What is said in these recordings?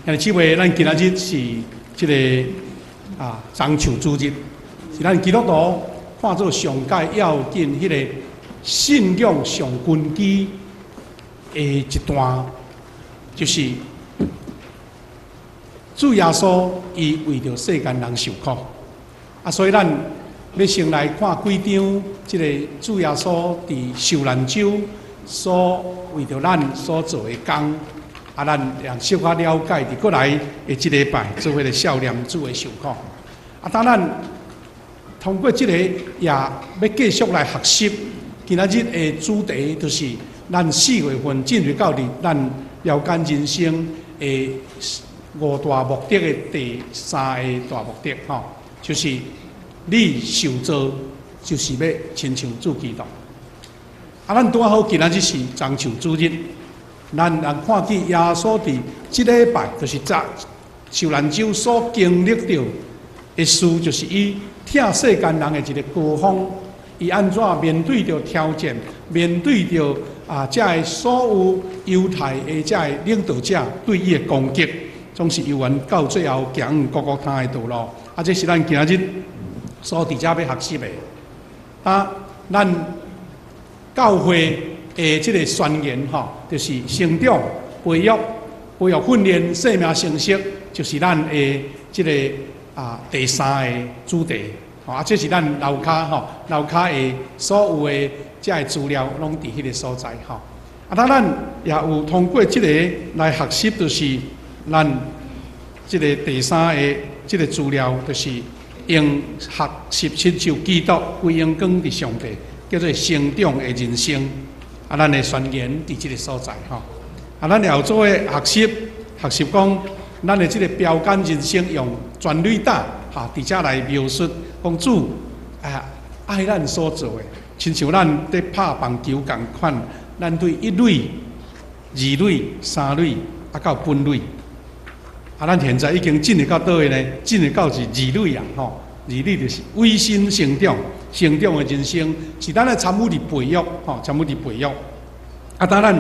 兄弟姊妹，咱今仔日是這个棕樹主日，是咱基督徒看做上蓋要緊彼个信仰上根基的一段，就是主耶穌伊為著世間人受苦，所以咱欲先來看幾張這个主耶穌佇受難週所為著咱所做的工。咱會小可了解，佇過來的這禮拜做彼个少年主的受苦。當咱通過這个也欲繼續來學習。今仔日的主題就是咱4月份進入到佇咱標杆人生的五大目的的第三个大目的吼，就是你受造就是欲親像主基督。咱拄好今仔日是棕樹主日。咱人看見耶穌佇這禮拜，就是昨受難週所經歷著的事，就是伊疼世間人的一个高峰。伊按怎面對著挑戰，面對著這个所有猶太的這个領導者對伊的攻擊，總是猶原到最後行往各各他的道路。這是咱今仔日所佇遮欲學習的。咱教會的這个宣言吼，就是成長、培育、培育訓練、生命成熟，就是咱的這个第三个主題。這是咱樓跤吼，樓跤的所有的這个資料攏佇彼个所在吼。當咱也有通過這个來學習，就是咱這个第三个這个資料，就是用學習親像基督歸榮光佇上帝，叫做成長的人生。咱的宣言佇這个所在吼。咱也有做伙學習，學習講，咱的這个標杆人生用全壘打，哈，佇遮來描述，講主愛咱所做的，親像咱佇拍棒球仝款，咱對一壘、二壘、三壘，到本壘。咱現在已經進入到佗位呢？進入到是二壘啊，吼！二壘就是委身成長，成長的人生是咱來參與佇培育，吼，參與佇培育。當咱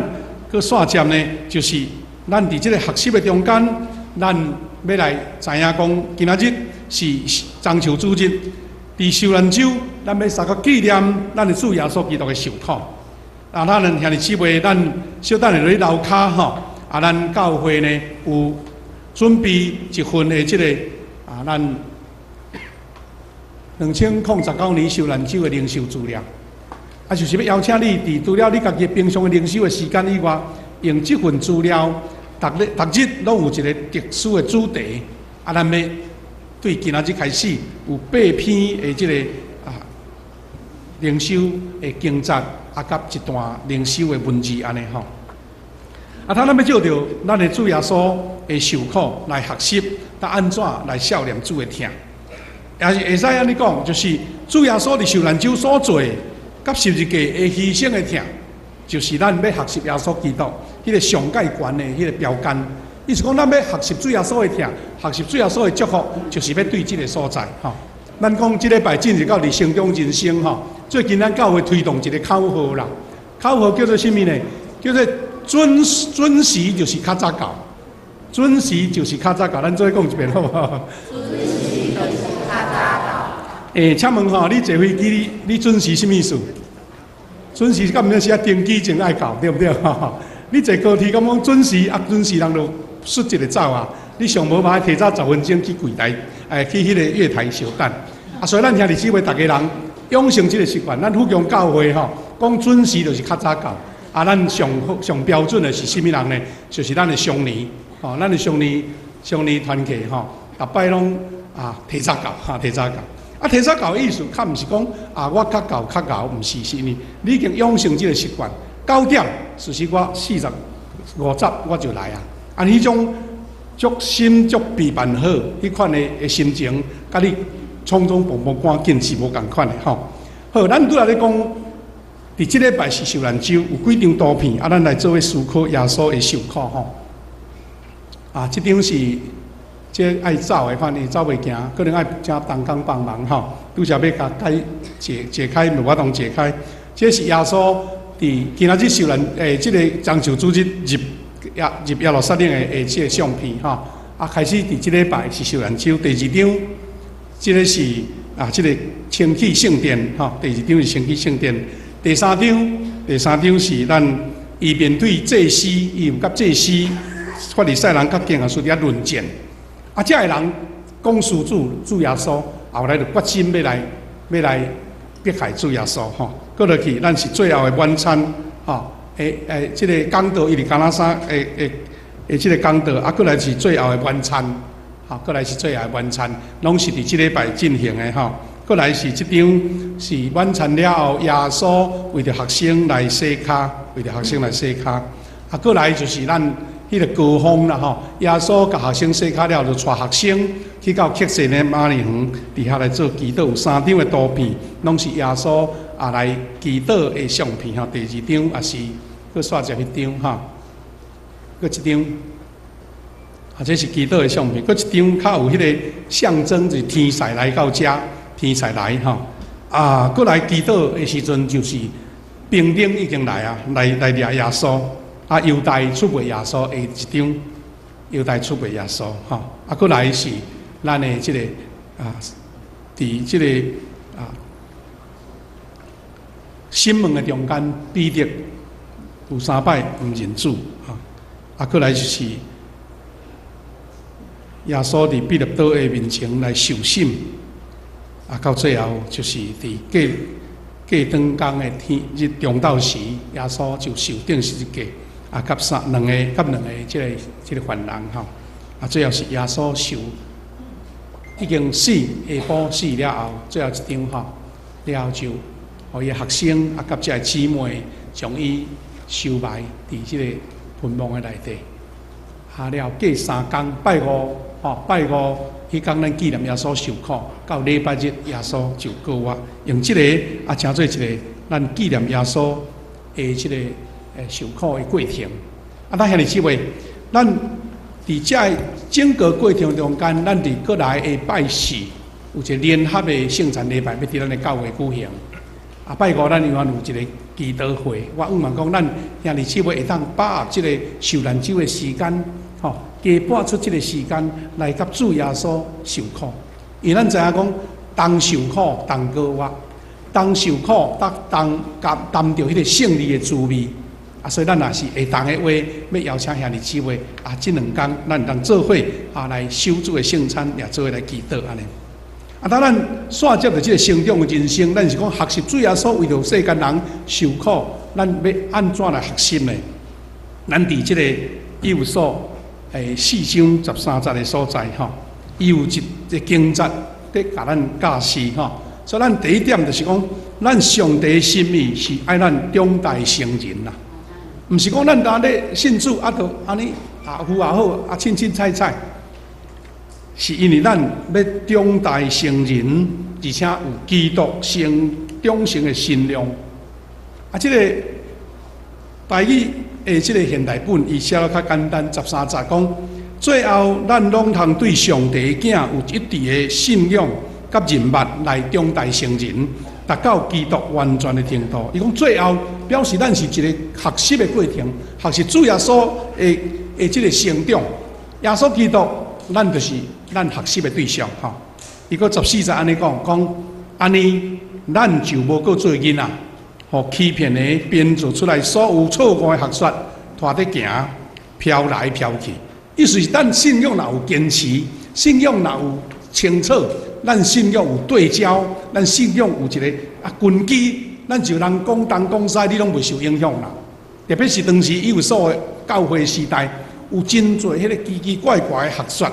閣煞接呢，就是咱佇這个學習的中間，咱欲來知影講，今仔日是棕樹主日，佇受難週，咱欲相佮紀念咱的主耶穌基督的受苦。咱兄弟姊妹，咱小等下佇樓跤吼，咱教會呢有準備一份的這个咱2019年受難週的靈修資料，就是欲邀請你，佇除了你家己平常的靈修的時間以外，用這份資料，逐日逐日攏有一个特殊的主題。咱欲對今仔日開始有八篇的這个靈修的經節，佮一段靈修的文字按呢吼。咱欲藉著咱的主耶穌的受苦來學習，佮按怎來效念主的疼。也是會使按呢講，就是主耶穌佇受難週所做的，佮十字架的犧牲的疼，就是咱欲學習耶穌基督彼个上蓋懸的彼个標杆。意思講，咱欲學習主耶穌的疼，學習主耶穌的祝福，就是欲對這个所在吼。咱講這禮拜進入到佇成長人生吼，最近咱教會推動一个口號啦，口號叫做啥物呢？叫做準準時就是較早到，準時就是較早到。咱做伙講一遍好無？請問吼，你坐飛機，你準時啥物意思？準時敢毋是愛登機前愛到，對毋對？你坐高鐵敢講準時啊？準時人就窣一个走啊！你上無嘛愛提早10分鐘去櫃台，去彼个月台相等。所以咱兄弟姊妹逐家人養成這个習慣，咱富強教會吼，講準時就是較早到。咱上上標準的是啥物人呢？就是咱的雙年，吼，咱的雙年雙年團契吼，逐擺攏提早到，哈，提早到。提早到的意思，較毋是講我較到較𠢕，毋是，是因為你已經養成這个習慣。9點，事實我45十我就來啊。彼種足心足備辦好，彼款的心情，佮你匆匆忙忙趕緊是無仝款的吼。好，咱拄仔咧講，佇這禮拜是受難週，有幾張圖片，咱來做伙思考耶穌的受苦吼。這張是。這愛走的，反正走袂行，可能愛請同工幫忙吼。拄才欲共解解解開，無法度解開。這是耶穌佇今仔日受難，這个棕樹主日入耶入耶路撒冷的這个相片吼。啊，開始佇這禮拜是受難週，第二張，這个是啊，這个清去聖殿吼，第二張是清去聖殿，第三張，第三張是咱伊面對祭司，伊有佮祭司法利賽人佮經學士佇遐論戰，啊，這个人講事主主耶穌，後來就決心欲來迫害主耶穌吼。過落去，咱是最後的晚餐吼，欸欸，這个講道伊佇迦拿山的的的這个講道，啊，過來是最後的晚餐，吼，過來是最後的晚餐，攏是佇這禮拜進行的吼。過來是這張是晚餐了後，耶穌為著學生來洗跤，為著學生來洗跤。啊，過來就是咱彼个高峰啦吼，耶穌共學生洗跤了後，就帶學生去到客西馬尼園，佇遐來做祈禱。有三張的圖片，攏是耶穌啊來祈禱的相片吼。第二張也是閣煞接彼張吼，閣一張，啊，這是祈禱的相片。閣一張較有彼个象徵，就是天使來到遮，天使來吼。啊，閣來祈禱的時陣，就是兵丁已經來啊，來掠耶穌。啊，猶大出賣耶穌的一張，猶大出賣耶穌吼。啊，閣來是咱的這个啊，佇這个啊，審問的中間，彼得有三擺毋認主吼。啊，閣來就是耶穌佇彼拉多的面前來受審。啊，到最後就是佇過過轉工的天日中晝時，耶穌就受釘十字架。啊，佮三兩个，佮兩个這个犯人吼。啊，最後是耶穌受已經死，下晡死了後，最後一張吼，了後就予伊學生啊，佮這个姊妹將伊收埋佇這个墳墓的內底。啊，了後過三工，拜五吼，拜五彼工咱紀念耶穌受苦，到禮拜日耶穌就復活。用這个啊，成做一个咱紀念耶穌的這个受苦的過程。啊，咱兄弟姊妹，咱佇這整個過程中間，咱佇閣來的拜四有一個聯合的聖餐禮拜，欲佇咱的教會舉行。啊，拜五咱另外有一个祈禱會，我向望講，咱兄弟姊妹會當把握這個受難週的時間，吼，加撥出這个時間來佮主耶穌受苦。因為咱知影講，同受苦，同過活，同受苦，得同擔擔著彼個勝利的滋味。啊，所以咱若是會當的話，欲邀請兄弟姊妹啊，這兩工咱會當做伙啊來守主的聖餐，也做伙來祈禱按呢。啊，當咱煞接著這个成長的人生，咱是講學習主耶穌為著世間人受苦，咱欲按怎來學習呢？咱佇這个以弗所四章十三節的所在吼，伊有一个經節佇共咱教示吼。所以咱第一點就是講，咱上帝心意是愛咱長大成人啦，毋是講咱當咧信主啊，就按呢啊有也好啊，凊凊彩彩，是因為咱欲長大成人，而且有基督成長成的身量。啊，這个台語的這个現代本，伊寫得較簡單，十三節講，最後咱攏通對上帝的囝有一致的信仰佮認捌來長大成人，達到基督完全的程度。伊講最後表示咱是一个學習的過程，學習主耶穌的這个成長。耶穌基督，咱就是咱學習的對象吼。伊閣十四節按呢講，講按呢，咱就無閣做囡仔，予欺騙的編造出來所有錯誤的學說，拖著行，飄來飄去。意思是咱信仰若有堅持，信仰若有清楚，咱信仰有對焦，咱信仰有一个啊根基，咱就人講東講西，你攏袂受影響啦。特別是當時以弗所的教會時代，有真濟彼个奇奇怪怪的學說。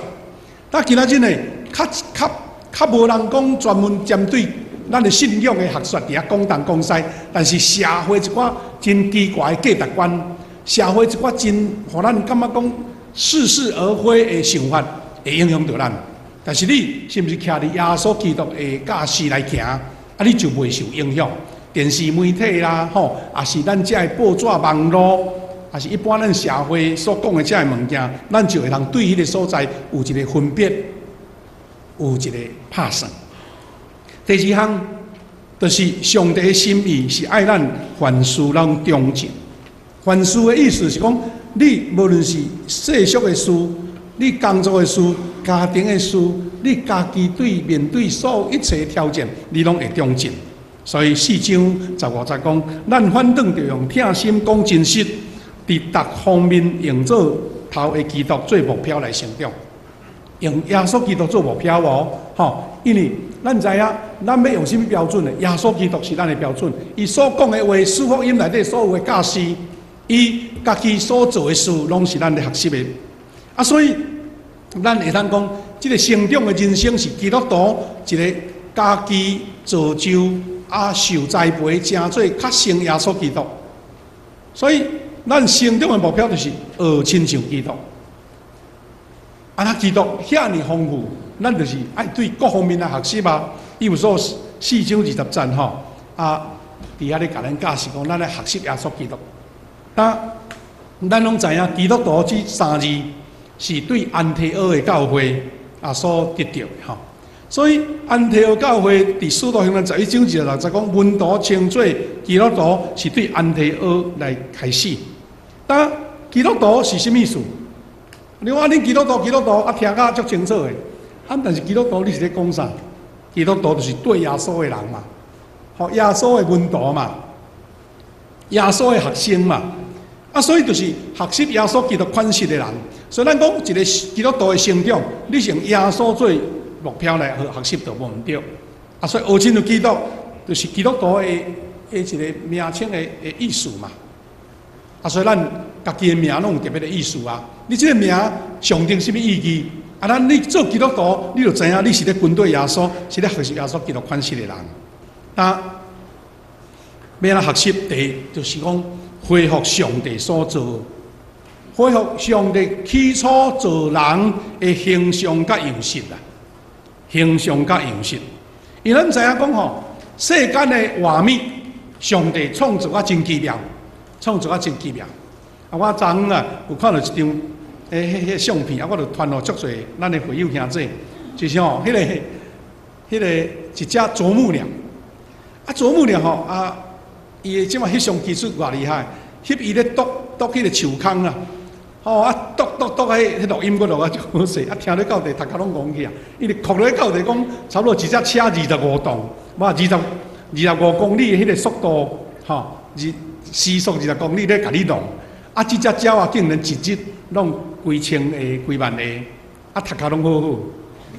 但今仔日呢，較較較無人講專門針對咱的信仰的學說佇遐講東講西，但是社會一寡真奇怪的價值觀，社會一寡真予咱感覺講似是而非的想法，會影響著咱。但是你是毋是徛佇耶穌基督的教示來行，啊，你就袂受影響。電視媒體啦，吼，抑是咱這个報紙網路，抑是一般咱社會所講的這个物件，咱就會通對彼个所在有一个分別，有一个拍算。第二項，就是上帝的心意是愛咱凡事攏忠貞。凡事的意思是講，你無論是世俗的事，你工作的事，家庭的事，你家己對面對所有一切挑戰，你攏會長進。所以四章十五節講，咱反轉著用疼心講真實，佇逐方面用做頭的基督做目標來成長，用耶穌基督做目標哦，吼，因為咱知影，咱欲用啥物標準呢？耶穌基督是咱的標準，伊所講的話，四福音內底所有的教示，伊家己所做的事，攏是咱咧學習的。啊，所以咱會當講，這個成長的人生是基督徒一個家己造就啊，受栽培，成做較像耶穌基督。所以咱成長的目標就是學親像基督。啊，那基督遐爾豐富，咱就是愛對各方面來學習啊。以弗所四章二十節吼，啊，佇遐咧共咱教示講，咱來學習耶穌基督。啊，咱攏知影基督徒這三字是對安提阿的教會啊所得著的吼。所以安提阿教會佇使徒行傳11章26節講，門徒稱做基督徒是對安提阿來開始。但基督徒是啥物意思？你講啊，恁基督徒，基督徒啊，聽甲足清楚的。啊，但是基督徒你是咧講啥？基督徒就是綴耶穌的人嘛，吼，耶穌的門徒嘛，耶穌的學生嘛。啊，所以就是學習耶穌基督款式的人。所以咱講一個基督徒的成長，你是用耶穌做目標來學習就無毋對。啊，所以學親像基督，就是基督徒的一個名稱的意思嘛。啊，所以咱家己的名攏有特別的意思啊。你這個名象徵啥物意義？啊，咱你做基督徒，你就知影你是咧跟綴耶穌，是咧學習耶穌基督款式的人。啊，欲按怎學習？第一就是講恢復上帝所造，恢復上帝起初造人的形象佮樣式啦，形象佮樣式。因為咱知影講吼，世間的畫面，上帝創造啊真奇妙，創造啊真奇妙。啊，我昨昏啊有看到一張彼相片，啊，我就傳予足濟咱的會友兄弟，就是吼，彼個一隻啄木鳥，啊，啄木鳥吼啊，伊的這馬翕相技術偌厲害，翕伊咧啄啄彼個樹空啊，吼啊啄啄啄，彼錄音閣錄啊足好勢，啊聽咧到底頭殼攏戇去啊，伊就哭咧到底講，差不多一隻車25棟，哇25公里的彼個速度，吼，時速20公里咧共你弄，啊，這隻鳥仔竟然一日攏幾千個、幾萬個，啊，頭殼攏好好。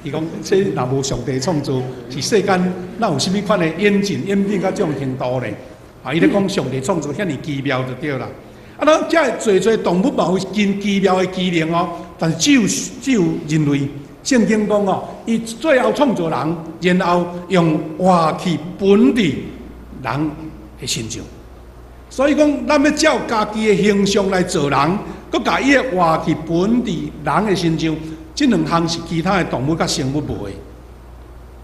伊講這若無上帝創造，是世間哪有啥物款的演進演變到這種程度咧？啊，伊咧講上帝創造遐爾奇妙就對啦。啊，咱遮濟濟動物嘛有真奇妙的機能哦，但是只有人類，聖經講哦，伊最後創造人，然後用活氣噴佇人的身上。所以講，咱欲照家己的形象來造人，閣共伊的活氣噴佇人的身上，這兩項是其他的動物佮生物無的。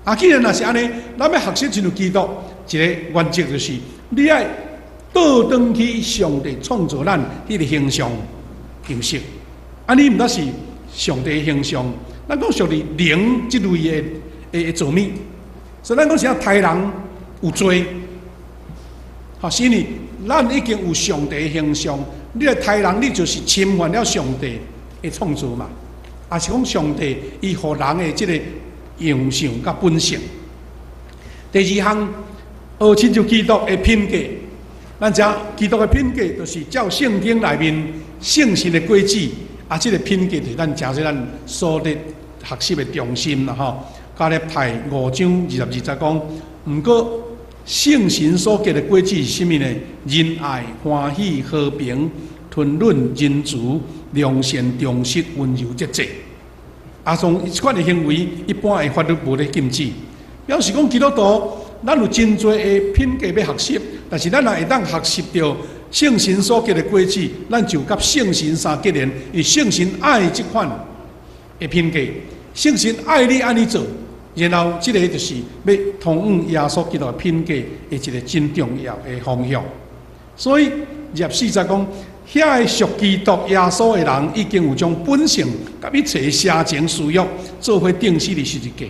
啊，既然若是按呢，咱欲學習親像基督，一個原則就是，你愛倒轉去上帝創造咱彼個形象形式。啊，你毋但是上帝的形象，咱講屬於靈這類的造物，所以咱講啥刣人有罪，吼，是因為咱已經有上帝的形象，你來刣人，你就是侵犯了上帝的創造嘛，也是講上帝伊予人的這個樣相佮本性。第二項，學親像基督的品格，咱知基督的品格就是照聖經內面聖神的果子，啊，這個品格就是咱誠濟咱所咧學習的中心啦吼。加拉太五章22節講，毋過聖神所結的果子是啥物呢？仁愛、歡喜、和平、吞忍、仁慈、良善、忠實、溫柔、節制。啊，像這款的行為，一般的法律無咧禁止。表示講基督徒，咱有真濟的品格欲學習，但是咱若會當學習著聖神所結的果子，咱就佮聖神相結連，因為聖神愛這款的品格，聖神愛你按呢做，然後這個就是欲通往耶穌基督的品格的一個真重要的方向。所以24節講，遐個屬基督耶穌的人，已經有將本性佮一切邪情私欲做伙釘死佇十字架，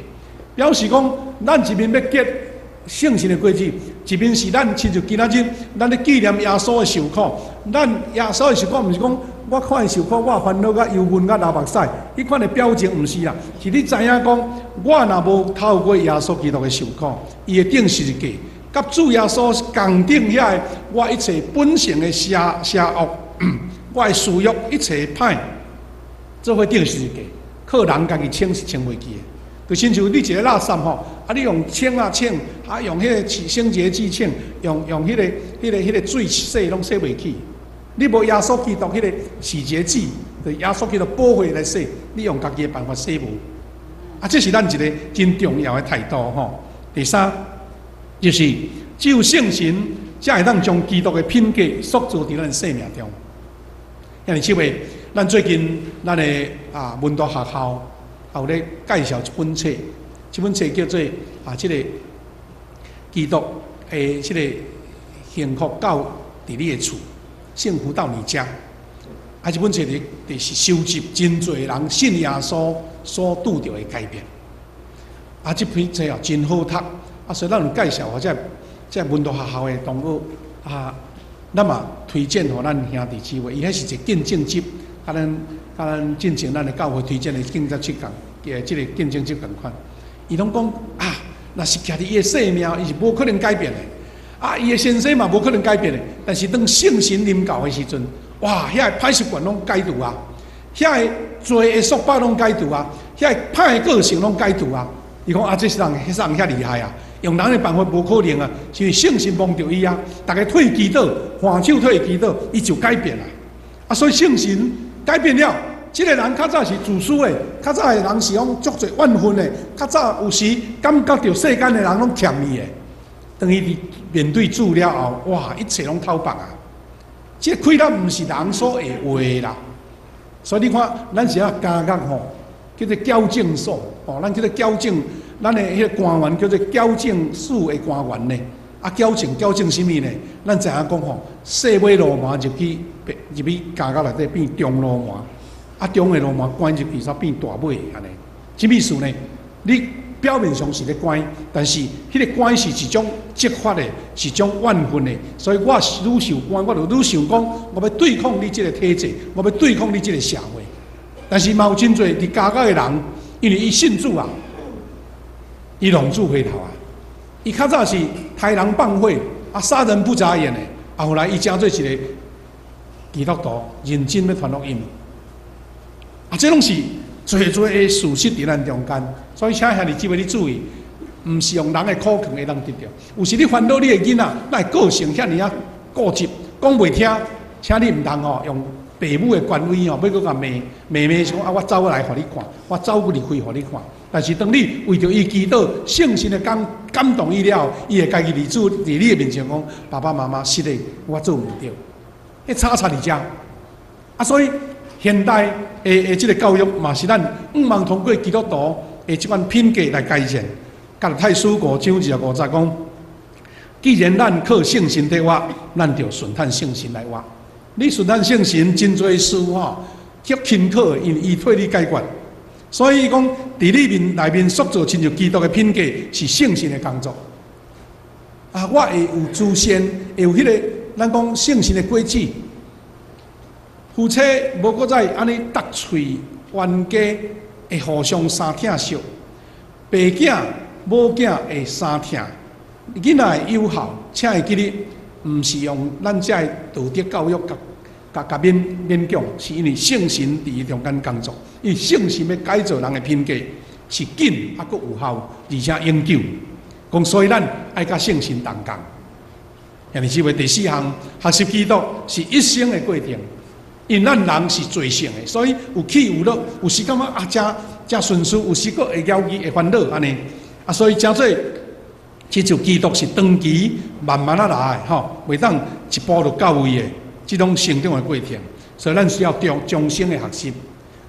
表示講，咱一面欲結聖神的果子，一面是咱親像今仔日，咱咧紀念耶穌的受苦。咱耶穌的受苦，毋是講我看伊受苦，我煩惱甲憂悶甲流目屎，彼款的表情毋是啦，是你知影講，我若無透過耶穌基督的受苦，伊會釘十字架，佮主耶穌仝等遐的我一切本性的邪惡，我的私欲一切歹，做伙釘十字架，靠人家己清是清袂去的。就親像你一个垃圾吼，啊，你用清啊清，啊用彼个清潔劑清，用彼個水洗攏洗袂去。你無耶穌基督彼個洗潔劑，就耶穌基督寶血來洗，你用家己的辦法洗無。啊，這是咱一個真重要的態度吼。第三，就是只有聖神才會當將基督的品格塑造佇咱生命中。兄弟姊妹，咱最近咱的門徒學校有咧介紹一本冊，這本冊叫做這個基督的這個幸福到佇你的厝，幸福到你家。啊，這本冊就是收集真濟人信耶穌所拄著的改變。啊，這本冊哦真好讀，啊，所以咱有介紹予這門徒學校的同學啊，咱嘛推薦予咱兄弟姊妹，伊彼是一個見證集，佮咱進前咱的教會推薦的見證集仝，這個見證集仝款。伊攏講啊，若是徛佇伊的生命，伊是無可能改變的。啊，伊的先生嘛無可能改變的。但是當聖神臨到的時陣，哇，遐个歹習慣攏改除啊，遐个罪的束縛攏改除啊，遐个歹的個性攏改除啊。伊講啊，這是人，彼人遐厲害啊！用人的辦法無可能啊，是因為聖神摸著伊啊，逐家替伊祈禱，還手替伊祈禱，伊就改變啦。啊，所以聖神改變了，這個人較早是自私的，較早的人是講足濟怨恨的，較早有時感覺著世間的人攏欠伊的。當伊佇面對主了後，哇，一切攏透白啊！這個氣力毋是人所會有的啦。所以你看，咱是啊監獄吼，叫做矯正所，吼，咱叫做矯正，咱的彼個官員叫做矯正署的官員呢。啊，矯正矯正啥物呢？咱知影講吼，細尾鱸鰻入去監獄內底變中鱸鰻，啊，中的鱸鰻關入去才變大尾按呢。啥意思呢？你表面上是咧關，但是彼個關是一種激發的，是一種怨恨的。所以我是愈受關，我就愈想講，我欲對抗你這個體制，我欲對抗你這個社會。但是嘛有真濟佇監獄的人，因為伊信主啊，伊浪子回頭啊。伊較早是殺人放火，啊，殺人不眨眼的，啊，後來伊成做一個基督徒，認真欲傳福音。啊，這攏是濟濟的事實佇咱中間，所以請兄弟姊妹你注意，毋是用人的苦勸會當得著。有時你煩惱你的囡仔，哪會個性遐爾仔固執，講袂聽，請你毋通吼用父母的權威吼，欲閣共罵罵罵講啊，我走來予你看，我走離開予你看。但是當你為著伊祈禱，聖神的感動伊了後，伊會家己佇主佇你的面前講：爸爸媽媽，是的，我做毋著。彼差差佇遮。啊，所以現代的這個教育嘛是咱向望通過基督徒的這款品格來改善。加拉太書5章25節講：既然咱靠聖神得活，咱就順趁聖神來活。你順趁聖神真濟事吼，極輕可，因為伊替你解決。所以講，佇你面內面塑造親像基督的品格，是聖神的工作。啊，我會有出現，會有彼個咱講聖神的果子。夫妻無閣再按呢鬥喙冤家，會互相相疼惜；爸囝母囝會相疼。囡仔的有效，請會記得，毋是用咱這个道德教育共勉強，是因為聖神佇伊中間工作，因為聖神欲改造人的品格是緊猶閣有效，而且永久。講所以咱愛佮聖神同工。兄弟姊妹，第四項學習基督是一生的過程，因咱人是罪性的，所以有起有落，有時感覺啊，誠誠順遂，有時閣會猶豫會煩惱按呢。啊，所以誠做，這就基督是長期慢慢仔來吼，袂當一步就到位的這種成長的過程，所以咱需要終生的學習。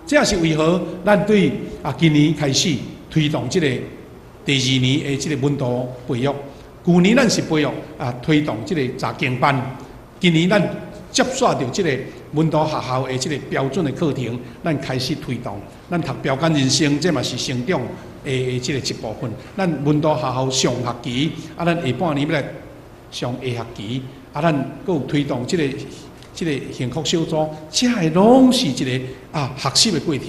這也是為何咱對今年開始推動這個第二年的這個門徒培育。舊年咱是培育推動這個查經班，今年咱接續著這個門徒學校的這個標準的課程，咱開始推動。咱讀標桿人生，這嘛是成長的這個一部分。咱門徒學校上學期，啊，咱下半年欲來上下學期，啊，咱閣有推動這個這个幸福小組，這个攏是一個學習的過程。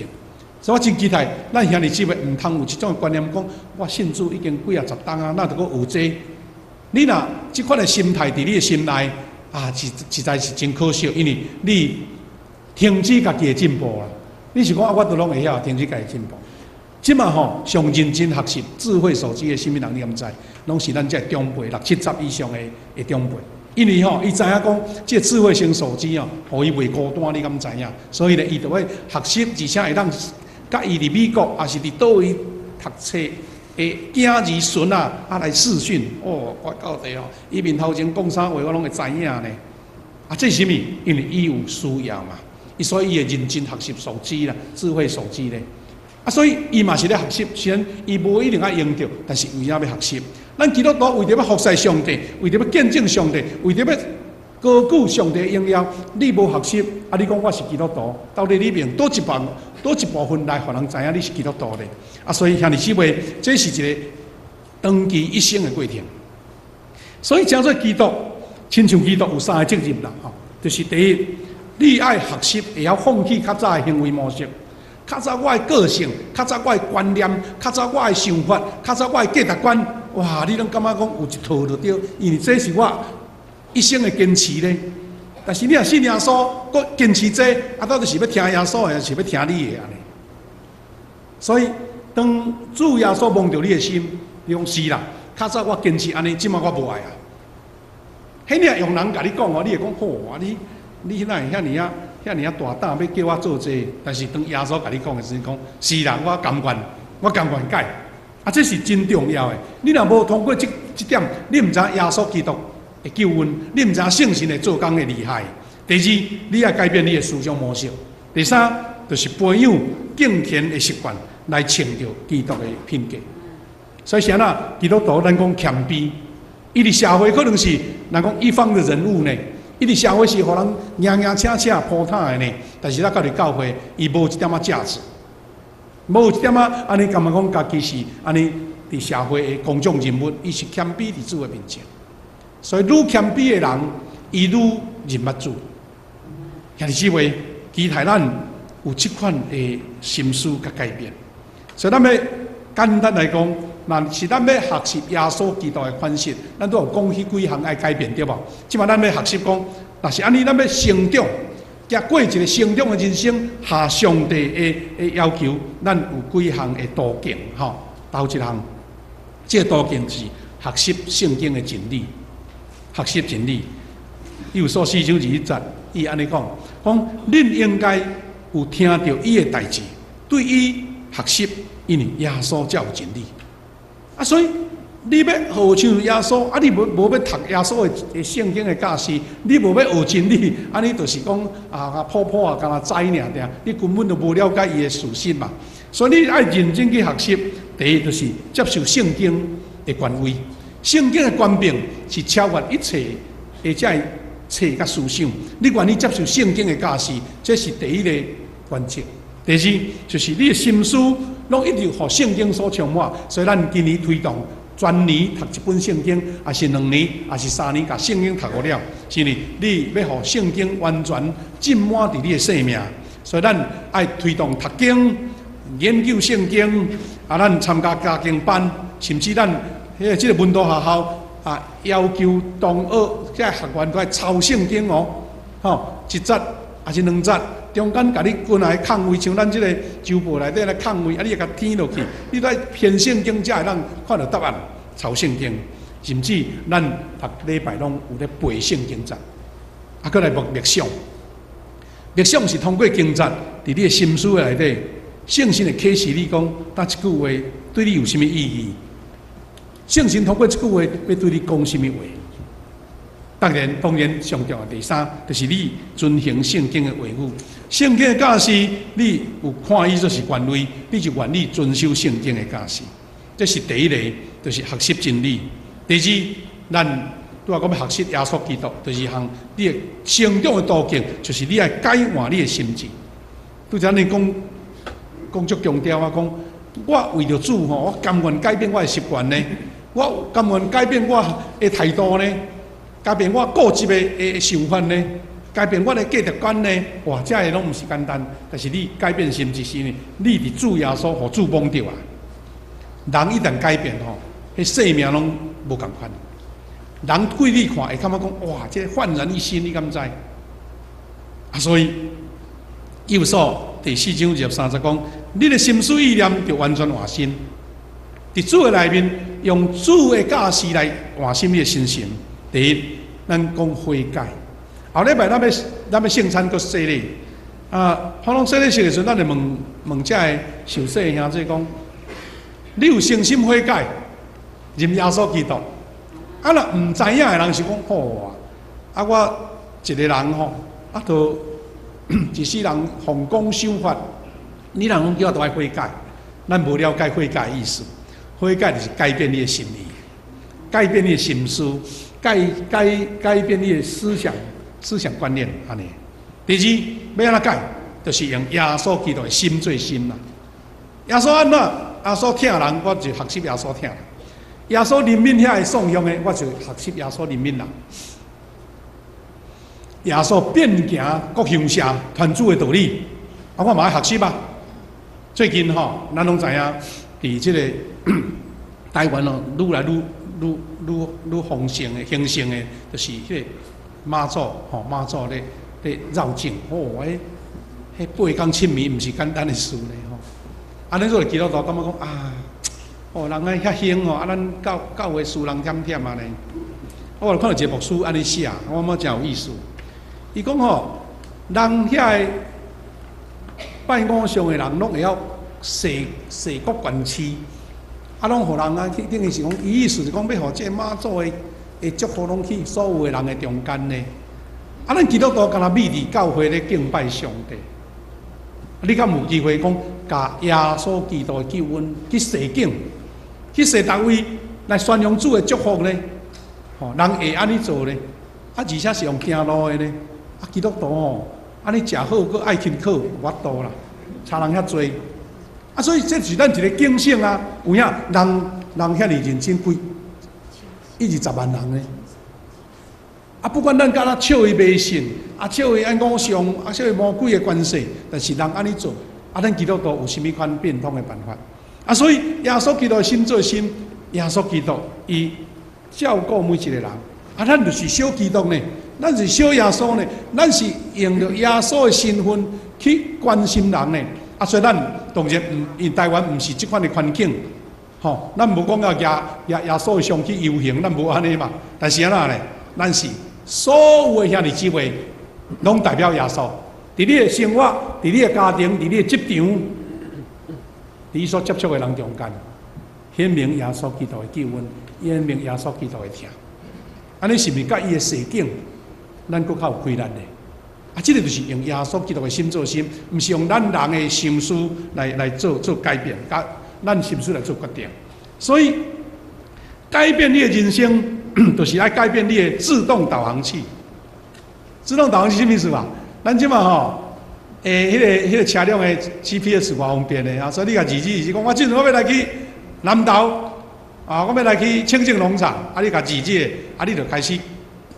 所以我真期待咱兄弟姊妹毋通有這種觀念，講我信主已經幾仔十冬啊，哪著閣學這？你若這款的心態佇你的心內啊，實在是真可惜，因為你停止家己的進步啦。你是講啊，我都攏會曉，停止家己進步。這馬吼上認真學習智慧手機的啥物人，你敢知？攏是咱這長輩，六七十以上的長輩。因為吼，伊知影講，這個智慧型手機哦，予伊袂孤單，你敢知影？所以咧，伊就會學習，而且會當佮伊佇美國，抑是佇佗位讀冊的囝兒孫仔來視訊。哦，我到底哦，伊面頭前講啥話，我攏會知影呢。啊，這是啥物？因為伊有需要嘛，伊所以伊會認真學習手機啦，智慧手機咧。啊，所以伊嘛是咧學習，雖然伊無一定愛用著，但是有影欲學習。咱基督徒為著欲服侍上帝，為著欲見證上帝，為著欲高舉上帝榮耀，你無學習，啊，你講我是基督徒，到底你用佗一部佗一部分來予人知影你是基督徒咧？啊，所以兄弟姊妹，這是一個長期一生的過程。所以成做基督，親像基督有三個責任啦，吼，就是第一，你愛學習會曉放棄較早的行為模式。較早我的個性，較早我的觀念，較早我的想法，較早我的價值觀，哇！你攏感覺講有一套就對，因為這是我一生的堅持咧。但是你若信耶穌，閣堅持這個，啊，到底是欲聽耶穌的，抑是欲聽你的按呢？所以，當主耶穌摸著你的心，你講是啦，較早我堅持按呢，這馬我無愛啊。彼爾用人共你講哦，你會講好啊，你哪會遐爾仔遐爾仔大膽，欲叫我做這個？但是當耶穌共你講的時陣，講是啦，我甘願，我甘願改。啊，這是真重要的。你若無通過這點，你毋知耶穌基督的救恩，你毋知聖神的做工的厲害。第二，你愛改變你的思想模式。第三，就是培養敬虔的習慣，來穿著基督的品格。所以，啥啦？基督徒咱講謙卑，伊佇社會可能是人講一方的人物呢。伊佇社會是予人贏贏請請鋪塔的呢，但是咱到佇教會，伊無一點仔價值，無一點仔按呢感覺講家己是按呢佇社會的公眾人物，伊是謙卑佇主的面前。所以愈謙卑的人，伊愈認捌主。兄弟姊妹，期待咱有這款的心思佮改變。所以咱欲簡單來講，若是咱欲學習耶穌基督的款式，咱都有講彼幾項愛改變對無？這馬咱欲學習講，若是按呢，咱欲成長，行過一個成長的人生，合上帝的要求，咱有幾項的途徑吼。頭一項，這個途徑是學習聖經的真理，學習真理。以弗所四章21節，伊按呢講，講恁應該有聽著伊的代誌，對伊學習，因為耶穌才有真理。啊，所以你欲學像耶穌，啊，你無欲讀耶穌的聖經的教示，你無欲學真理，按呢就是講啊，普普啊，敢若知爾爾，你根本就無了解伊的事實嘛。所以你愛認真去學習，第一就是接受聖經的權威，聖經的權柄是超越一切的這个冊佮思想。你願意接受聖經的教示，這是第一個原則。第二就是你的心思攏一直予聖經所充滿，所以咱今年推動全年讀一本聖經，抑是2年，抑是3年，共聖經讀予了，是呢，你欲予聖經完全浸滿佇你的生命，所以咱愛推動讀經、研究聖經，啊，咱參加查經班，甚至咱彼這個門徒學校啊，要求同學這學員都愛抄聖經哦，吼，一節抑是兩節。中間共你關來空位，像咱這個周報內底來空位，啊，你會共填落去，你愛編聖經才會當看著答案，抄聖經，甚至咱逐禮拜攏有咧背聖經節，啊，閣來默想，默想是通過經節，佇你的心思內底，聖神會啟示你講，這句話對你有啥物意義？聖神通過這句話欲對你講啥物話？當然，當然，上重要第三，就是你遵行聖經的話語。聖經的教示，你有看伊做是權威，你就願意遵守聖經的教示。這是第一個，就是學習真理。第二，咱拄仔講欲學習耶穌基督，就是項你的成長的途徑，就是你愛改換你的心志。拄才你講講足強調啊，講我為著主吼，我甘願改變我的習慣呢，我甘願改變我的態度呢，改變我固執的想法呢。改變我的價值觀呢？哇，這个攏毋是簡單。但是你改變心志是呢，你佇主耶穌予主摸著啊。人一旦改變吼，彼生命攏無仝款。人對你看會感覺講，哇，這個煥然一新，你敢知？啊，所以以弗所第四章23節講，你的心思意念就完全換新。佇主的內面，用主的教示來換新你的心神。第一，咱講悔改。後禮拜咱欲聖餐閣洗禮啊，普通洗禮式的時陣，咱就問問遮个受洗的兄弟講：你有誠心悔改，認耶穌基督？啊，若毋知影的人是講好啊，啊，我一个人吼，啊，都一世人奉公守法，你若講叫我都愛悔改，咱無了解悔改的意思。悔改就是改變你的心意，改變你的心思，改變你的思想觀念，按呢。第二，欲按怎改，就是用耶穌基督的心做心啦。耶穌按怎？耶穌疼人，我就學習耶穌疼人。耶穌憐憫遐個喪鄉的，我就學習耶穌憐憫人。耶穌遍行各鄉社，傳主的道理，啊，我嘛愛學習啊。最近吼，咱攏知影，佇這个台灣哦，愈來愈愈愈愈豐盛的興盛的，就是彼個媽祖吼，媽祖咧繞境，哦，彼8工7暝毋是簡單的事呢吼。啊，咱做基督徒感覺講啊，哦，人愛遐興吼，啊，咱教教會輸人忝忝按呢。我看到一個牧師按呢寫，我感覺誠有意思。伊講吼，人遐个拜偶像的人，攏會曉踅踅國懸市，啊，攏予人啊，等於是講，伊意思是講，欲予這个媽祖的祝福攏去所有的人的中間呢。啊，咱基督徒敢若覕佇教會咧敬拜上帝，你敢有機會講，共耶穌基督的救恩去踅境，去踅逐位來宣揚主的祝福呢？吼，人會按呢做呢？啊，而且是用行路的呢？啊，基督徒吼，按呢食好，閣愛勤苦，無法度啦，差人遐濟。啊，所以這是咱一個警醒啊！有影人人遐爾認真，幾1、20萬人呢？啊，不管咱敢若笑伊迷信，啊，笑伊愛偶像，啊，笑伊魔鬼的關係，但是人按呢做，啊，咱基督徒有啥物款變通的辦法？啊，所以耶穌基督的心做心，耶穌基督伊照顧每一個人，啊，咱就是小基督呢，咱是小耶穌呢，咱是用著耶穌的身份去關心人呢。啊，所以咱當然毋，因台灣毋是這款的環境，吼，咱無講要舉耶穌的像去遊行，咱無按呢嘛。但是按怎呢？咱是所有的兄弟姊妹，攏代表耶穌。佇你的生活，佇你的家庭，佇你的職場，佇你所接觸的人中間，顯明耶穌基督的救恩，顯明耶穌基督的疼。按呢是毋是佮伊的世境，咱閣較有規律呢？啊，這个就是用耶穌基督的心做心，毋是用咱人的心思來做改變，佮咱心思來做決定。所以改變你的人生，就是愛改變你的自動導航器。自動導航器啥物意思啊？咱這馬吼，彼个車輛的 GPS 偌方便的啊，所以你共字字是講，我這陣我欲來去南投，啊，我欲來去清境農場，啊，你共字字，啊，你就開始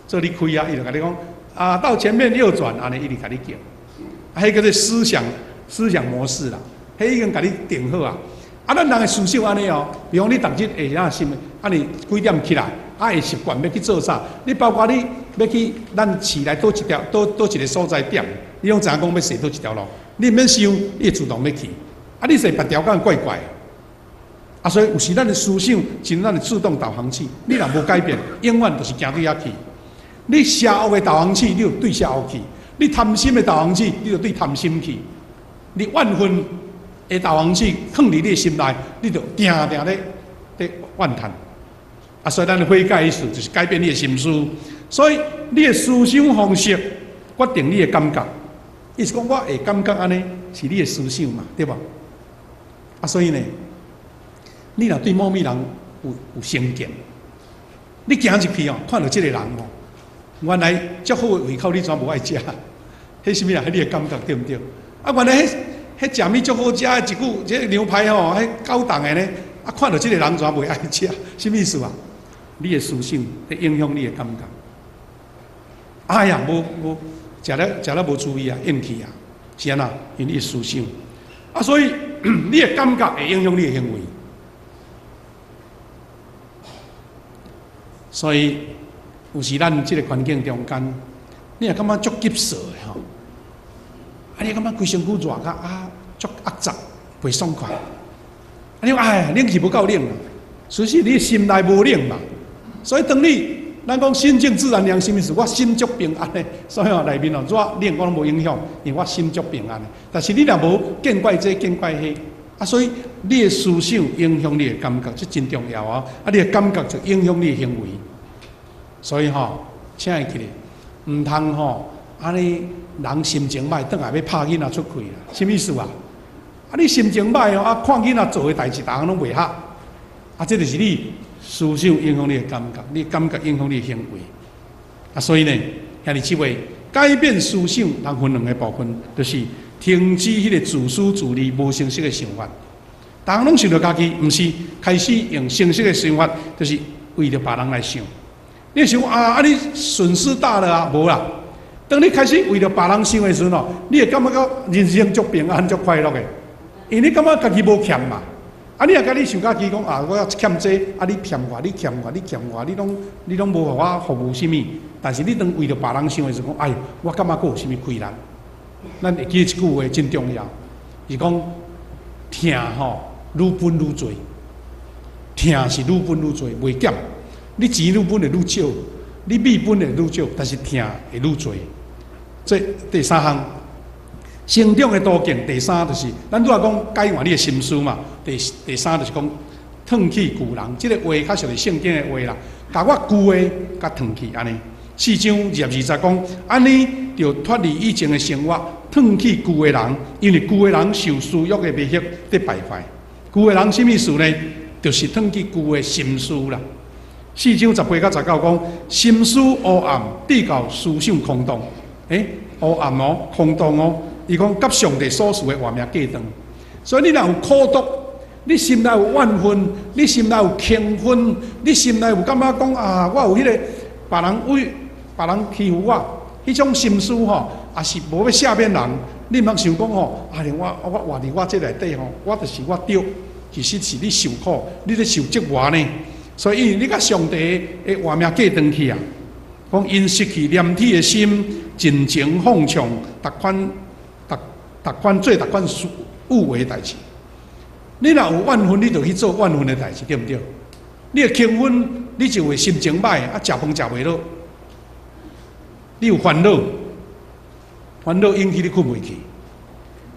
做你開啊，伊就共你講，啊，到前面右轉，按呢一直共你叫，啊，彼叫做思想模式啦，彼已經共你定好啊。啊，咱人的思想按呢哦，比如講你逐日會啥心，啊，你幾點起來，啊，會習慣欲去做啥？你包括你欲去咱市內佗一條，佗一个所在點，你攏知影講欲踅佗一條路，你毋免想，你會自動欲去。啊，你踅別條敢怪怪。啊，所以有時咱的思想，像咱的自動導航器，你若無改變，永遠就是行對遐去。你邪惡的導航器，你就對邪惡去；你貪心的導航器，你就對貪心去；你怨恨的導航器，囥佇你的心內，你就定定咧怨嘆。啊，所以咱的悔改意思就是改變你的心思。所以你的思想方式決定你的感覺。意思講，我會感覺按呢，是你的思想嘛，對無？啊，所以呢，你若對某物人有成見，你行入去哦，看著這个人哦，原來足好的胃口，你怎無愛食？彼啥物啊？彼你的感覺對毋對？啊，原來彼彼食物足好食的，一句這个牛排吼，彼高檔的呢，啊，看著這个人怎袂愛食？啥物意思啊？你的思想會影響你的感覺。哎呀，無無，食了食了無注意啊，咽去啊，是按怎？因為你的思想啊，所以你的感覺會影響你的行為。所以有時咱這個環境中間，你也感覺足急躁的吼，啊，你感覺規身軀熱甲啊，足壓雜，袂爽快。啊，你講哎，冷氣無夠冷啊，其實你心內無冷嘛。所以當你咱講心靜自然涼，什麼意思？我心足平安的，所以哦內面哦熱冷我攏無影響，因為我心足平安的。但是你若無見怪這見怪彼，啊，所以你的思想影響你的感覺，這真重要啊！啊，你的感覺就影響你的行為。所以吼，請會記得，毋通吼，按呢人心情歹，轉來欲拍囡仔出氣啦，什麼意思啊？啊，你心情歹哦，啊，看囡仔做的代誌，逐項攏袂合，啊，這就是你思想影響你的感覺，你的感覺影響你的行為。啊，所以呢，兄弟姊妹，改變思想，人分兩個部分，就是停止彼個自私自利、無誠實的想法。逐項攏想著家己，毋是開始用誠實的想法，就是為著別人來想。你想啊，啊你損失大了啊，無啦。當你開始為著別人想的時陣哦，你會感覺到人生足平安、足快樂的，因為你感覺家己無欠嘛。啊，你若共你想家己講啊，我欠這個，啊，你欠我，你欠我，你欠我，你攏你攏無予我服務啥物。但是你當為著別人想的時陣，講哎，我感覺閣有啥物虧力？咱會記得一句話真重要，是講疼吼愈分愈濟，疼是愈分愈濟，袂減。你錢愈分會愈少，你米分會愈少，但是疼會愈濟。這第三項，成長的途徑。第三就是，咱拄仔講改換你的心思嘛。第三就是講，褪去舊人，這個話較像是聖經的話啦。共我舊的共褪去按呢。四章22節講，按呢著脫離以前的生活，褪去舊的人，因為舊的人受私欲的迷惑得敗壞。舊的人啥物意思呢？就是褪去舊的心思啦。四章18到19講，心思黑暗，直到思想空洞。欸，黑暗哦，空洞哦。伊講，佮上帝所賜的活命隔斷。所以你若有苦毒，你心內有怨恨，你心內有輕恨，你心內有感覺講啊，我有彼個別人為別人欺負我，彼種心思吼，也是無欲赦免人。你毋通想講吼，啊，我活佇我這內底吼，我就是我對，其實是你受苦，你咧受折磨呢。所以，因為你佮上帝的活命隔斷去啊，講𪜶失去廉恥的心，盡情放縱，逐款逐逐款做逐款有為的代誌。你若有怨恨，你就去做怨恨的代誌，對毋對？你會輕恨，你就會心情歹，啊，食飯食袂落。你有煩惱，煩惱引起你睏袂去。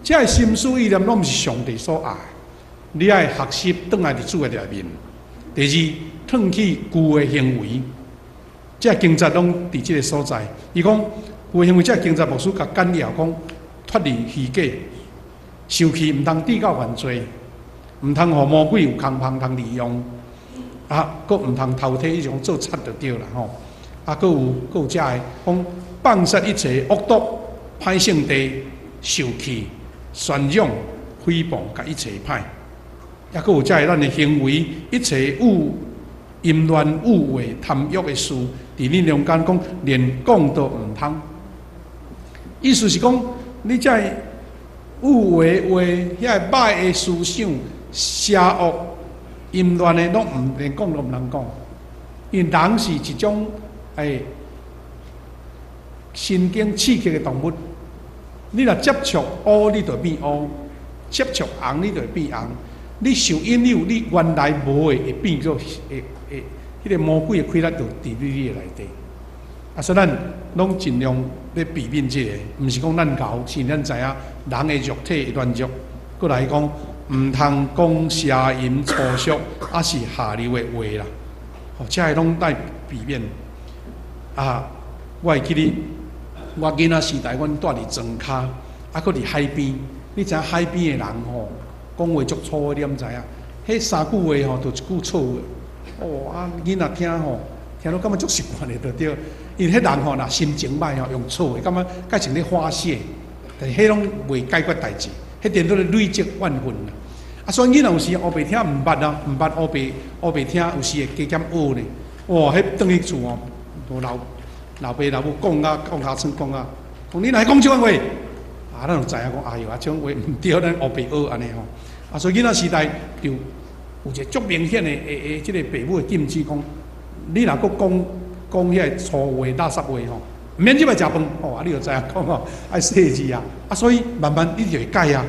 這個心思意念攏毋是上帝所愛。你愛學習轉來佇主的內面。第二，褪去舊的行為，這個經節攏佇這個所在。伊講舊的行為，這個經節牧師共簡要講，脫離虛假，受氣毋通致到犯罪，毋通予魔鬼有空縫通利用，啊，閣毋通偷提，伊就講做賊就對啦吼。啊，閣有這个講放殺一切惡毒、歹性地、受氣、宣揚、誹謗，佮一切歹。抑閣有這个咱的行為，一切有淫亂、有話、貪欲的事，佇恁中間講，連講都毋通。意思是講，你這個有話話，遐個歹的思想、邪惡、淫亂的，攏毋連講都毋通講。因為人是一種神經刺激的動物。你若接觸烏，你就變烏；接觸紅，你就會變紅。你受引誘，你原來無的會變做會會，彼個魔鬼的氣力就佇你的內底。啊，所以咱攏盡量欲避免這個，毋是講咱𠢕，是咱知影人的肉體會軟弱。閣來講，毋通講邪淫粗俗，抑是下流的話啦。吼，這个攏愛避免。啊，我會記得我囡仔時代，阮蹛佇莊跤，啊，閣佇海邊。你知影海邊的人吼，講話足粗的，你敢知影？彼三句話吼，就一句錯話。哦，啊，囡仔聽吼，聽了感覺足習慣的，就對。因為彼人吼，若心情歹吼，用錯話，感覺蓋像咧發洩，但是彼攏袂解決代誌，彼顛倒咧累積怨恨啦。啊，所以囡仔有時烏白聽毋捌啊，毋捌烏白烏白聽，有時會加減學呢。哇，彼轉去厝哦，老爸老母講啊，講尻川講啊，講講你若講這款話，啊，咱就知影講，哎喲，啊，這種話毋對，咱烏白學按呢吼。啊，所以囡仔時代就有一個足明顯的的這个父母的禁止，講你若閣講講遐个粗話、垃圾話吼，毋免入來食飯哦，啊，你就知影講吼，愛細緻啊，啊，所以慢慢你就會改啊。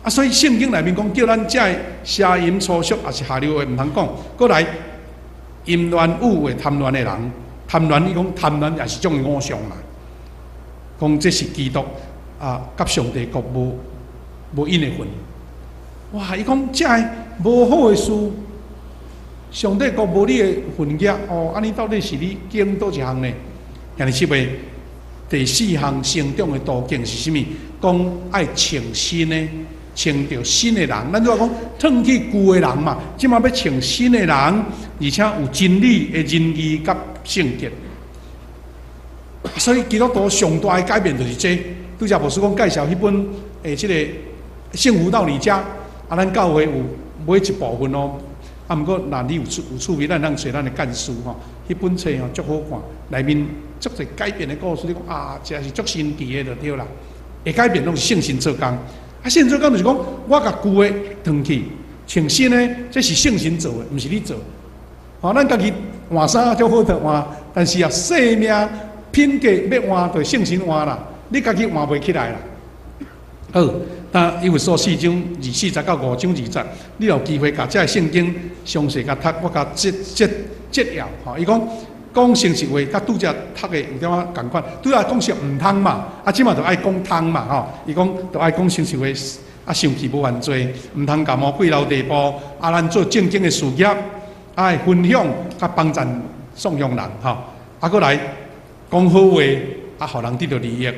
啊，所以聖經內面講叫咱這个邪淫粗俗，抑是下流話毋通講。閣來淫亂語話貪戀的人，貪戀伊講貪戀也是種偶像啦。講這是基督啊，佮上帝國無無𪜶的份。哇！伊講這个無好的事，上帝國無你的份額哦。按呢到底是你揀佗一項呢？兄弟姊妹，第四項成長的途徑是啥物？講愛穿新的，穿著新的人。咱拄仔講褪去舊的人嘛，這馬欲穿新的人，而且有真理的仁義佮聖潔。所以基督徒上大的改變就是這。拄才牧師講介紹彼本的這个《幸福到你家》，啊，咱教會有買一部分哦。啊，毋過若你有趣有趣味，咱通揣咱的幹事吼。彼本冊吼足好看，內面足濟改變的故事，你講啊，真是足神奇的就對啦。會改變攏是聖神做工，啊，聖神做工就是講，我共舊的褪去，穿新的，這是聖神做的，毋是你做。吼，咱家己換衫足好得換，但是啊，生命品格欲換，就聖神換啦，你家己換袂起來啦。好，那以弗所四章二四節到五章二節，你有機會共這个聖經詳細共讀，我共節節節要吼。伊講講誠實話，佮拄才讀的有點仔仝款。拄才講是毋通嘛，啊，這馬就愛講通嘛吼。伊講就愛講誠實話，啊，生氣無犯罪，毋通共魔鬼留地步，啊，咱做正經的事業，愛分享佮幫贊頌揚人吼。啊，閣來講好話，啊，予人得著利益，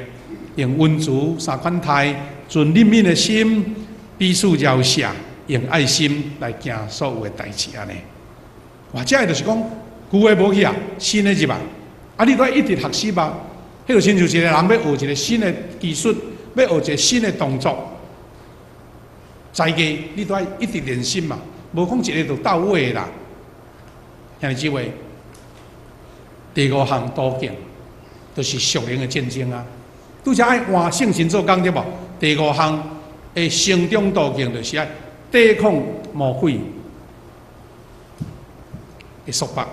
用溫慈三款態，存憐憫的心，彼此饒赦，用愛心來行所有的代誌按呢。哇，這个就是講舊的無去啊，新的入來。啊，你都愛一直學習啊。彼就親像一個人欲學一個新的技術，欲學一個新的動作，才藝你都愛一直練習嘛，無講一下就到位啦。兄弟姊妹，第五項途徑就是屬靈的戰爭啊。拄才愛換聖神做工對無？第五項的成長途徑就是愛抵抗魔鬼的束縛。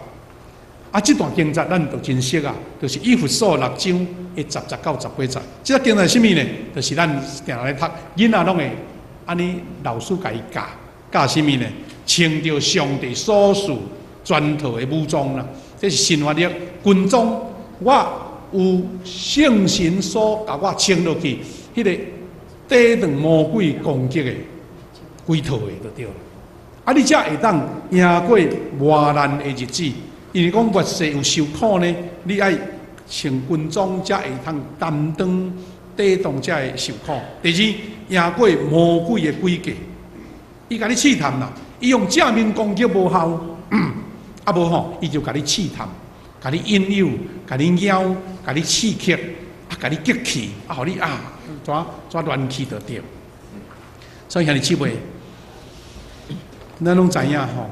啊，這段經節咱都真熟啊，就是以弗所六章的10節到18節。這個經節是啥物呢？就是咱定定咧讀，囡仔攏會按呢老師共伊教教啥物呢？穿著上帝所賜全套的武裝啦，這是新翻譯軍裝。我有聖神所共我穿落去，彼个抵擋魔鬼攻擊的規套的就對了。啊，你才會當贏過磨難的日子。因為講末世有受苦呢，你愛穿軍裝才會通擔當抵擋這个受苦。第二，贏過魔鬼的詭計，伊共你試探啦，伊用正面攻擊無效，啊無吼，伊就共你試探，共你引誘，共你邀，共你刺激，啊，共你激氣，啊，予你啊，怎怎亂去就對。所以兄弟姊妹，咱攏知影吼，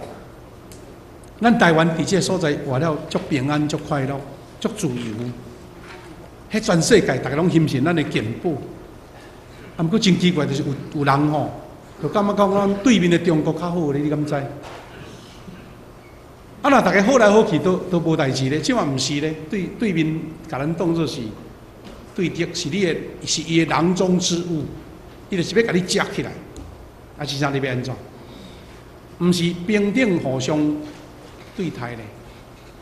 咱台灣佇這个所在活了足平安、足快樂、足自由。彼全世界逐家攏欣賞咱的健保，啊，毋過真奇怪，就是有有人吼，就感覺講咱對面的中國較好咧，你敢知？啊，若逐家好來好去都都無代誌咧，這馬毋是咧，對對面共咱當做是對敵，是你的，是伊的囊中之物，伊就是欲共你食起來。啊，真正你欲按怎？毋是平等互相對待咧。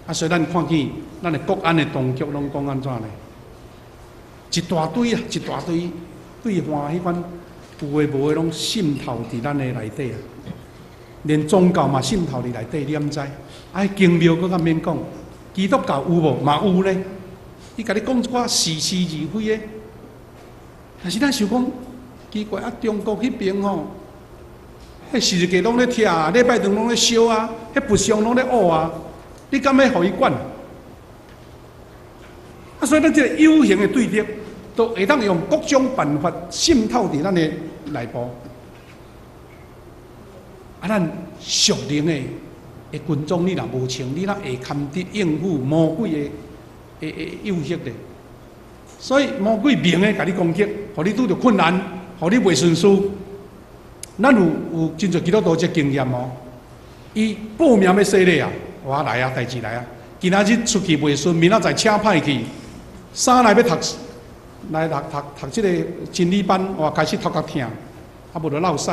啊，所以咱看見咱的國安的當局攏講按怎咧？一大堆啊，一大堆對岸彼款有的無的攏滲透佇咱的內底啊，連宗教嘛滲透佇內底，你敢知？啊，宮廟閣較免講，基督教有無？嘛有咧。伊共你講一寡似是而非的，但是咱想講奇怪啊，中國彼邊吼，彼十字架攏咧拆，禮拜堂攏咧燒啊，彼佛像攏咧挖啊，你敢欲予伊管？啊，所以咱這个有形的對敵，都會當用各種辦法滲透佇咱的內部。啊，咱屬靈的的軍裝，你若無穿，你哪會堪得應付魔鬼的的的誘惑咧？所以魔鬼明的共你攻擊，予你拄著困難，予你袂順遂。咱有真濟基督徒這經驗哦，伊報名欲洗禮啊，哇來啊，代誌來啊！今仔日出去袂順，明仔載車歹去，衫來欲讀，來讀讀讀這個真理班，哇，開始頭殼疼，啊無就落屎。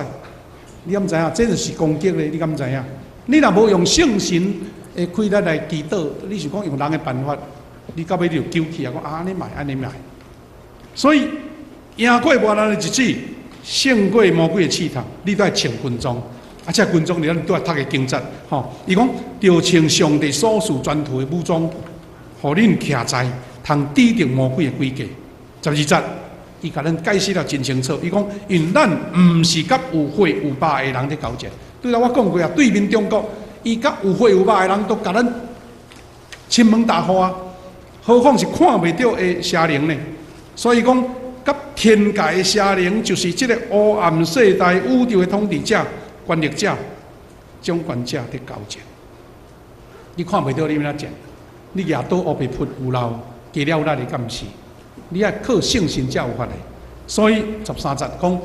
你敢知影？這就是攻擊咧，你敢知影？你若無用聖神的氣力來祈禱，你是講用人的辦法，你到尾你就糾去啊！講啊，按呢莫，按呢莫。所以贏過磨難的日子，勝過魔鬼的試探，你都愛穿軍裝。啊，這軍裝你咱都愛讀個經節，吼。伊講，著穿上帝所賜全套的武裝，予恁徛在通抵擋魔鬼的詭計。12節，伊共咱解釋了真清楚。伊講，因咱毋是佮有血有肉的人咧交戰。對啦，我講過啊，對面中國，伊佮有血有肉的人都共咱親門踏戶啊，何況是看袂著的邪靈呢？所以講，佮天界的邪靈，就是這個黑暗世代宇宙的統治者、權力者、掌權者佇交戰。你看袂著，你欲按怎戰？你舉刀烏白撲有漏，加了力的敢毋是？你愛靠聖神才有法的。所以13節講，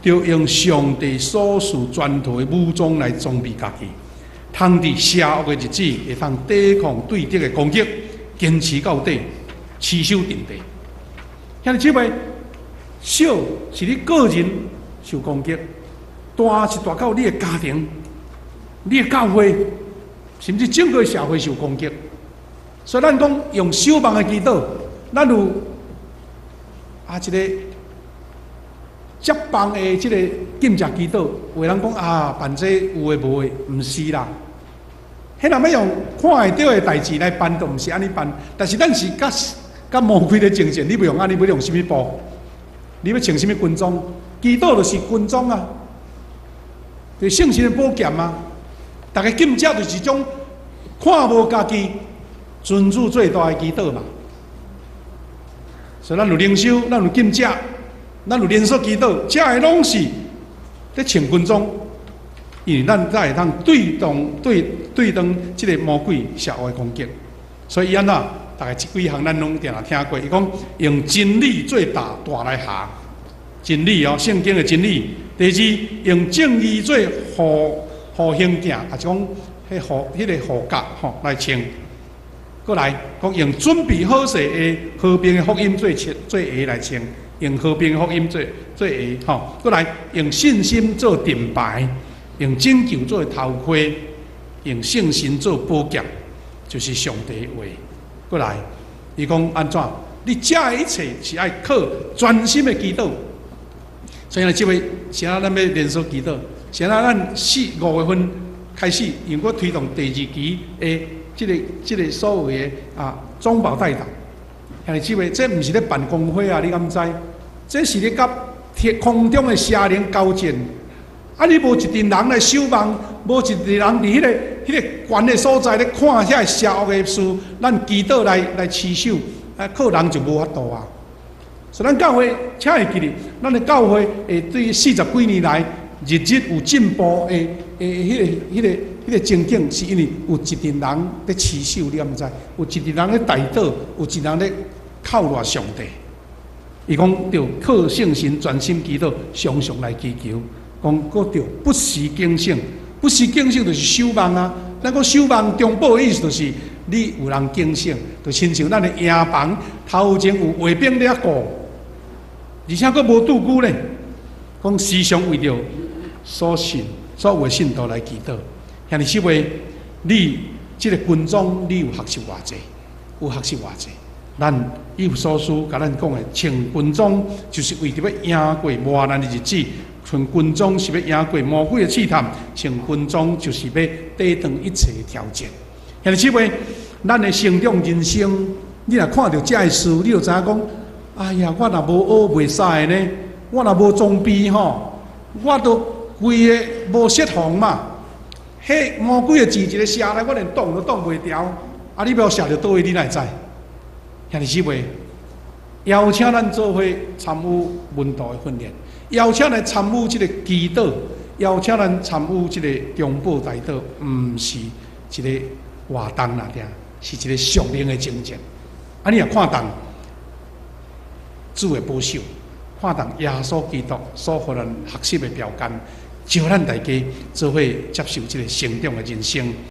著用上帝所賜全套的武裝來裝備家己，通佇邪惡的日子會當抵抗對敵的攻擊，堅持到底，持守陣地。兄弟姊妹，小是你個人受攻擊，大是大到你的家庭、你的教會，甚至整個社會受攻擊。所以咱講用守望的祈禱，咱有啊一個接棒的這個禁食祈禱，有的人講啊，辦這有的無的，毋是啦。彼若欲用看會著的代誌來辦，都毋是按呢辦。但是咱是佮佮魔鬼咧爭戰，你欲用按呢，欲用啥物布？你欲穿啥物軍裝？祈禱就是軍裝啊，就是聖神的寶劍啊。逐家禁食就是種看無家己尊主最大的祈禱嘛。所以咱有靈修，咱有禁食，咱有連續祈禱，這个攏是咧穿軍裝，因為咱才會當對擋對對擋這個魔鬼邪惡的攻擊。所以伊按怎？大概這幾項咱攏定定聽過。伊講用真理做大大來下，真理哦，聖經的真理。第二，用正義做護護胸鏡，抑是講彼護彼個護甲吼來穿。閣來講用準備好勢的和平的福音做鞋做鞋來穿，用和平的福音做做鞋吼。閣來用信心做盾牌，用拯救做頭盔，用聖神做寶劍，就是上帝的話。閣來，伊講按怎？你這一切是愛靠專心的祈禱。所以呢，這位現在咱欲連續祈禱，現在咱四五月份開始，因為我推動第二期的這個所謂的啊中保代禱。兄弟姊妹，這毋是咧辦公會啊，你敢知？這是咧佮天空中的邪靈交戰。啊！你無一陣人來守望，無一陣人佇彼個懸的所在咧看遐个邪惡的事，咱祈禱來來持守，啊，靠人就無法度啊。所以咱教會，請會記得，咱的教會會對40幾年來日日有進步的的彼個情景，是因為有一陣人咧持守，你敢毋知？有一陣人咧代禱，有一陣人咧靠賴上帝。伊講著靠聖神專心祈禱，常常來祈求。講閣著不時警醒，不時警醒就是守望啊。咱講守望中保的意思就是你有人警醒，就親像咱的營房頭前有衛兵咧顧，而且閣無拄久咧。講時常為著所信所有的信徒來祈禱。兄弟姊妹，你這個軍裝你有學習偌濟？有學習偌濟？咱以弗所書共咱講的穿軍裝，就是為著欲贏過磨難的日子。穿軍裝是欲贏過魔鬼的試探，穿軍裝就是欲抵擋一切的挑戰。兄弟姊妹，咱的成長人生，你若看著這个事，你就知影講：哎呀，我若無學袂使的呢，我若無裝備吼，我都規个無設防嘛。彼魔鬼的箭一个射來，我連擋都擋袂牢。啊，你欲予射著佗位，你哪會知？兄弟姊妹，邀請咱做伙參與門徒的訓練，邀請來參與這個祈禱，邀請咱參與這個中保代禱，毋是一個活動爾爾，是一個屬靈的征戰。啊，你若看重，主的保守，看重耶穌基督所予咱學習的標杆，召咱大家做伙接受這个成長的人生。